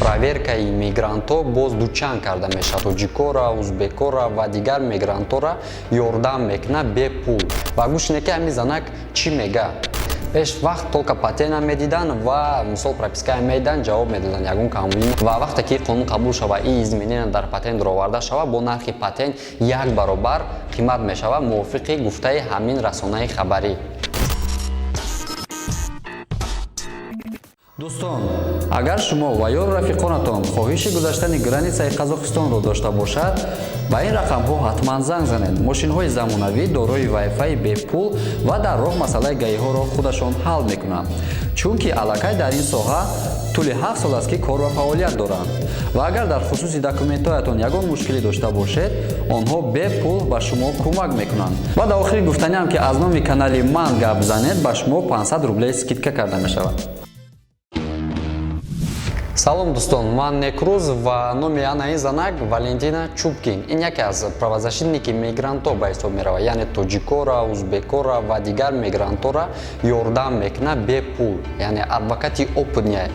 Проверкаи мигрантҳо боз дучанд карда мешавад. Тоҷикора, узбекора ва дигар мигрантҳоро ёрдам мекунад бепул. Ва гӯш кунед, ки ҳамин занак чӣ мега. Пеш вақт только патента медидан ва мисол пропиская медидан, ҷавоб медоданд, ягон камбудӣ. Ва вақте ки қонун қабул шава, ин изменения дар патент роварда шава, бо нархи патент як баробар қимат мешавад, мувофиқи гуфтаи ҳамин расонаи хабарӣ. Дӯстон, агар шумо ва ё рафиқонатон хоҳиши гузаштани границаи Қазоқистонро дошта бошад, ба ин рақамҳо ҳатман занг занед. Мошинҳои замонавӣ дорои вайфайи бепул ва дар роҳ масъалаи гаиҳоро худашон ҳал мекунанд, чунки аллакай дар ин соҳа тӯли 7 сол аст, ки кор ва фаъолият доранд. Ва агар дар хусуси документҳоятон ягон мушкилӣ дошта бошед, онҳо бепул ба шумо кӯмак мекунанд. Ва дар охири гуфтаниам, ки аз номи канали ман гап занед, ба шумо 500 рублей скидка карда мешавад. Салом, дӯстон, ман Некрӯз ва номи ана ин занак Валентина Чупкин. Ин яке аз правозащитники мигрантҳо ба ҳисоб меравад, яъне тоҷикора, узбекора ва дигар мигрантҳоро ёрдам мекунад бепул, яъне адвокати опытный.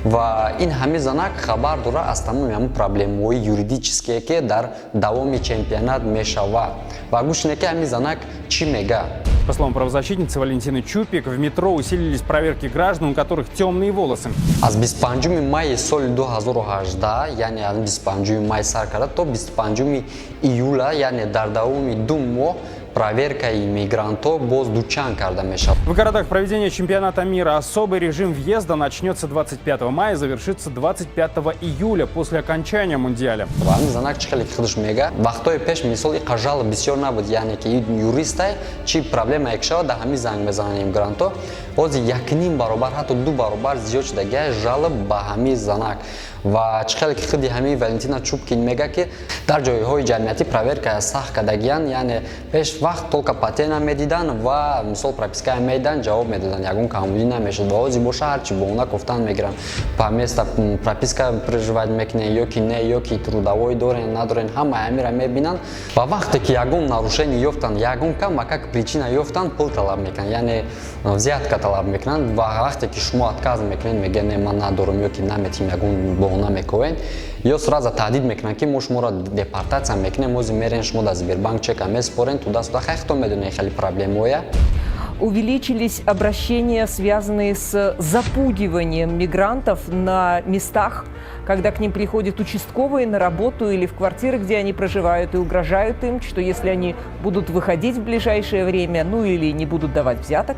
Ва ин ҳамин занак хабар дорад аз тамоми ҳамин проблемаҳои юридические, ки дар давоми чемпионат мешавад. Ва гӯш кунед, ки ҳамин занак чӣ мега. По словам правозащитницы Валентины Чупик, в метро усилились проверки граждан, у которых темные волосы. Аз 25 майи соли 2018, яъне аз 25 май сар карда то 25 июла, яъне дар давоми 2 моҳ проверкаи мигрантҳо боз дучанд карда мешавад. В городах проведения чемпионата мира особый режим въезда начнется 25 мая и завершится 25 июля после окончания мундиаля. Ва ҳамин занак чӣ хеле ки худаш мега, вақтҳои пеш мисол иқа жалоб бисёр набуд, яъне ки юристай чӣ проблемае ки шавад, дар ҳамин занг мезананд иммигрантҳо. Ҳозир якним баробар, ҳатто ду баробар зиёд шудагия жалоб ба ҳамин занак. Ва чӣ хеле ки худи ҳамин Валентина Чупкин мега, ки дар ҷойҳои ҷамъиятӣ проверкая сахт кардагиянд, яъне пеш вақт только патента медидан ва мисол пропиская медидан, ҷавоб медоданд, ягон камбудӣ намешуд. Ва ҳозир боша, ҳарчи боона кофтан мегиранд: по месту прописка проживать мекунед ё ки не, ё ки трудовой дорен, надорен, ҳама ҳамира мебинанд. Ва вақте ки ягон нарушение ёфтанд, ягон камакак причина ёфтанд, пул талаб мекунанд, яъне взятка талаб мекунанд. Ва вақте ки шумо отказ мекунед, мегӯянд: «Не, ман надорам» ё ки «наметим», ягон боона мековед ё сразу таҳдид мекунанд, ки мо шуморо депортатсия мекунем, ҳозир мерен, шумо дар Сбербанк чека месупорен, туда-сюда. Хай, хто медонед, хеле проблемоя. Увеличились обращения, связанные с запугиванием мигрантов на местах, когда к ним приходят участковые на работу или в квартиры, где они проживают, и угрожают им, что если они будут выходить в ближайшее время, ну или не будут давать взяток,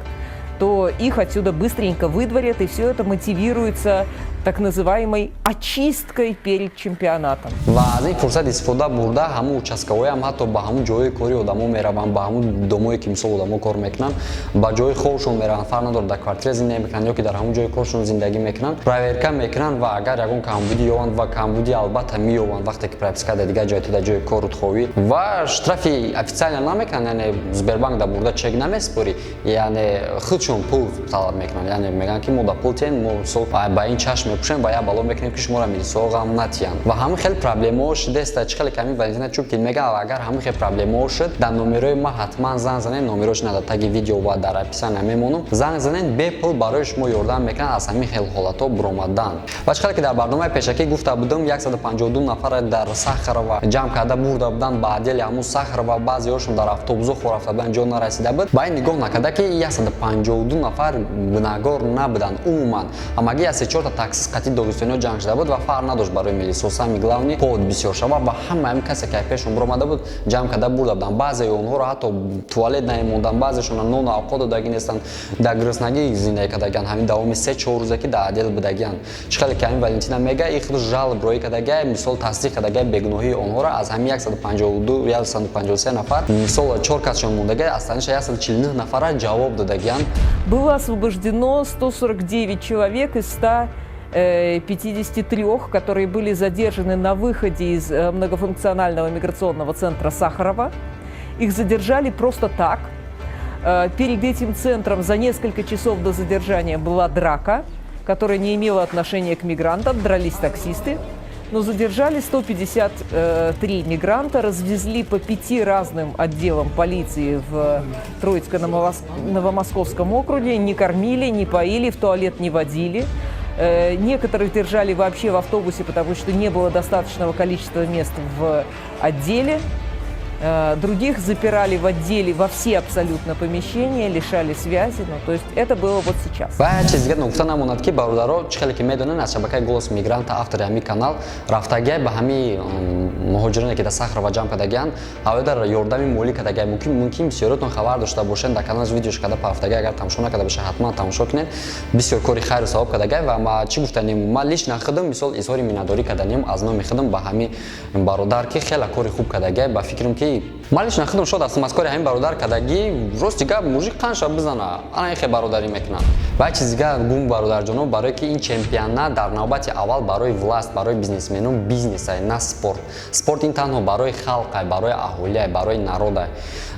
то их отсюда быстренько выдворят, и все это мотивируется так называемой очисткой перед чемпионатом. Ва аз ин фурсат истифода бурда, ҳамун участковоям ҳатто ба ҳамун ҷои кори одамо мераванд, ба ҳамун домое ки мисол одамо кор мекунанд, ба ҷои хобшон мераванд, фарқ надорад, дар квартира зиндагӣ мекунанд ё ки дар ҳамун ҷои коршон зиндагӣ мекунанд, проверка мекунанд. Ва агар ягон камбудӣ ёванд, ва камбудӣ албатта меёванд, вақте ки прописка дар дигар ҷой, дар ҷои кору ховӣ, ва штрафи официально намекунанд, яъне Сбербанк да бурда чек намеспорӣ, яъне худшон пул талаб мекунанд, яъне мегӯянд, ки мо да пул тиҳем, мо мисол ба ин чашм мепӯшем ва як бало мекунем, ки шуморо милисоға ғам натиҳанд. Ва ҳамин хел проблемаҳо шудааст. Чӣ хеле ки ҳамин Валентина Чупкин мега, агар ҳамин хел проблемаҳо шуд, дар номерои ма ҳатман занг занед. Номерош на дар таги видео ва дар описания мемонам. Занг занед, бепул барои шумо ёрдам мекунанд аз ҳамин хел ҳолатҳо буромадан. Ва чӣ хеле ки дар барномаи пешакӣ гуфта будам, 152 нафара дар Сахарова ҷамъ карда бурда буданд ба отдели ҳамун Сахарова. Баъзеҳошон дар автобусҳо хор рафта буданд, ҷо нарасида буд. Ба ин нигоҳ накарда, ки 152 нафар гунаҳгор набуданд умуман, ҳамагӣ аз се-чорта таксист қатъи догистониҳо ҷанг шуда буд ва фарқ надошт барои милисо, самый главный повод бисёр шава. Ва ҳама ҳамин касе ки пешон буромада буд, ҷамъ карда бурда буданд. Баъзеи онҳоро ҳатто туалет намемонданд, баъзешонро нону авқот додагӣ нестанд, дар гуруснагӣ зиндагӣ кардагианд ҳамин давоми 3-4 рӯзе, ки дар отдел будагианд. Чӣ хеле ки ҳамин Валентина мега, и худ жалоб роӣ кардагия, мисол тасдиқ кардагия бегуноҳии онҳоро. Аз ҳамин 152, 153 нафар, мисол чор касшон мондагия, аз таниша 149 нафара ҷавоб додагианд. Было освобождено 149 человек из 153, которые были задержаны на выходе из многофункционального миграционного центра Сахарова. Их задержали просто так. Перед этим центром за несколько часов до задержания была драка, которая не имела отношения к мигрантам, дрались таксисты. Но задержали 153 мигранта, развезли по пяти разным отделам полиции в Троицко-Новомосковском округе, не кормили, не поили, в туалет не водили. Некоторых держали вообще в автобусе, потому что не было достаточного количества мест в отделе. Других запирали в отделе во все абсолютно помещения, лишали связи. Ну, то есть это было вот сейчас. Ва як чиз дигар ногуфта намонад, ки бародаро, чӣ хеле ки медонед, аз шабакаи «Голос мигранта» автори ҳамин канал рафтагиай ба ҳамин муҳоҷироне, ки дар Сахарова ҷамъ кардагианд, ҳаводар ёрдами молӣ кардагиай. Мумкин бисёротон хабар дошта бошед, дар каналаш видеош карда пафтагиай. Агар тамошо накарда боша, ҳатман тамошо кунед. Бисёр кори хайру савоб кардагиай. Ва ма чӣ гуфтанем, ма лично худам, мисол, изҳори миннатдорӣ карданем аз номи худам ба ҳамин бародар, ки хеле кори хуб кардагиай. Ба фикрам, ки ман лично худам шод ҳастам аз кори ҳамин бародар кардагӣ. Рости гап, мужик қанша бизана, ана хе бародарӣ мекунад. Ва як чиз дигар гум, бародарҷоно, барое ки ин чемпионат дар навбати аввал барои власть, барои бизнесмену бизнесай, на спорт. Спорт ин танҳо барои халқай, барои аҳолиай, барои народай.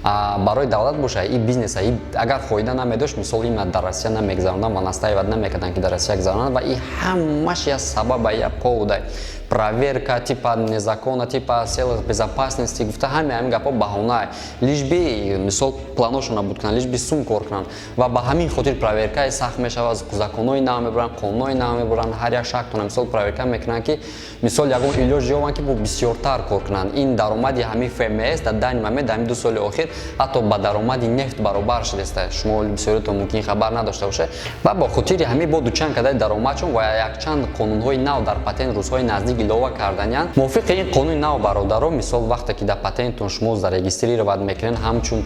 Барои давлат боша, и бизнеса. Агар фоида намедошт, мисол, ин дар Россия намегзаронанд ва настаивать намекарданд, ки дар Россия гузаронанд. Ва и ҳамаш я сабаба, я поводай проверка типа незаконно, типа целых безопасности гуфта, ҳаме ҳамин гапҳо баҳонае, лишь бы, мисол, планошона буд кунанд, лишь бы сум кор кунанд. Ва ба ҳамин хотир проверкаи сахт мешавад, законҳои нав мебуранд, қонунҳои нав мебуранд, ҳар як шахтона, мисол, проверка мекунанд, ки, мисол, ягон илоҷ ёбанд, ки бо бисёртар кор кунанд. Ин даромади ҳамин ФМС дар данный момент, дар ҳамин 2 соли охир, ҳатто ба даромади нефт баробар шудааст. Шумо бисёритон мумкин хабар надошта бошед. Ва бо хотири ҳамин бо дучанд кардани даромадшон ва якчанд қонунҳои нав дар патент рӯзҳои наздик илова карданиянд. Мувофиқи ин қонуни нав, бародаро, мисол, вақте ки дар патентон шумо зарегистрировать мекунед ҳамчун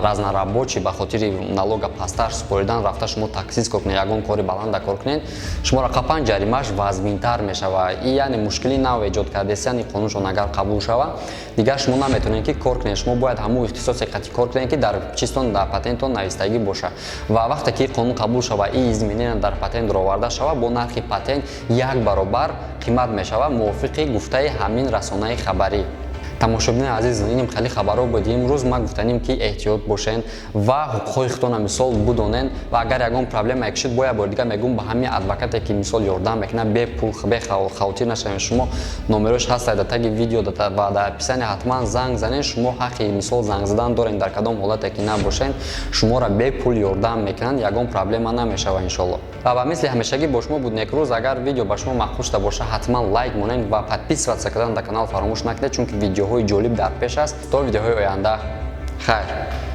разнорабочий, ба хотири налога пасттар супоридан рафта шумо таксист кор кунед, ягон кори баланда кор кунед, шуморо қапан ҷаримааш вазминтар мешавад. И яъне мушкили нав эҷод кардааст. Яъне қонуншон агар қабул шавад, дигар шумо наметавонед, ки кор кунед. Шумо бояд ҳамун ихтисосе қатъи кор кунед, ки дар чистон, дар патентон навистагӣ бошад. Ва вақте ки қонун қабул шавад, и изменения дар патент роварда шавад, бо нархи патент як баробар қимат мешавад, мувофиқи гуфтаи ҳамин расонаи хабарӣ. Тамошобини азиз, иним хеле хабарҳо буд имрӯз. Ма гуфтанем, ки эҳтиёт бошен ва ҳуқуқҳои худтона, мисол, будонен. Ва агар ягон проблема кишид, бо як бори дигар мегӯм, ба ҳамин адвокате, ки, мисол, ёрдам мекунад бепул, бехавотир нашавед. Шумо номерош ҳаст дар таги видео ва дар описание, ҳатман занг занен. Шумо ҳаққи, мисол, занг задан дорен. Дар кадом ҳолате ки набошен, шуморо бепул ёрдам мекунанд, ягон проблема намешава, иншолло. Ва ба мисли ҳамешагӣ бо шумо буд Некрӯз. Агар видео ба шумо маъқул шуда боша, ҳатман лайк монед ва подписываться кардан дар канал фаромӯш накунед, чунки видеоҳои ҷолиб дар пеш аст. То видеоҳои оянда, хайр.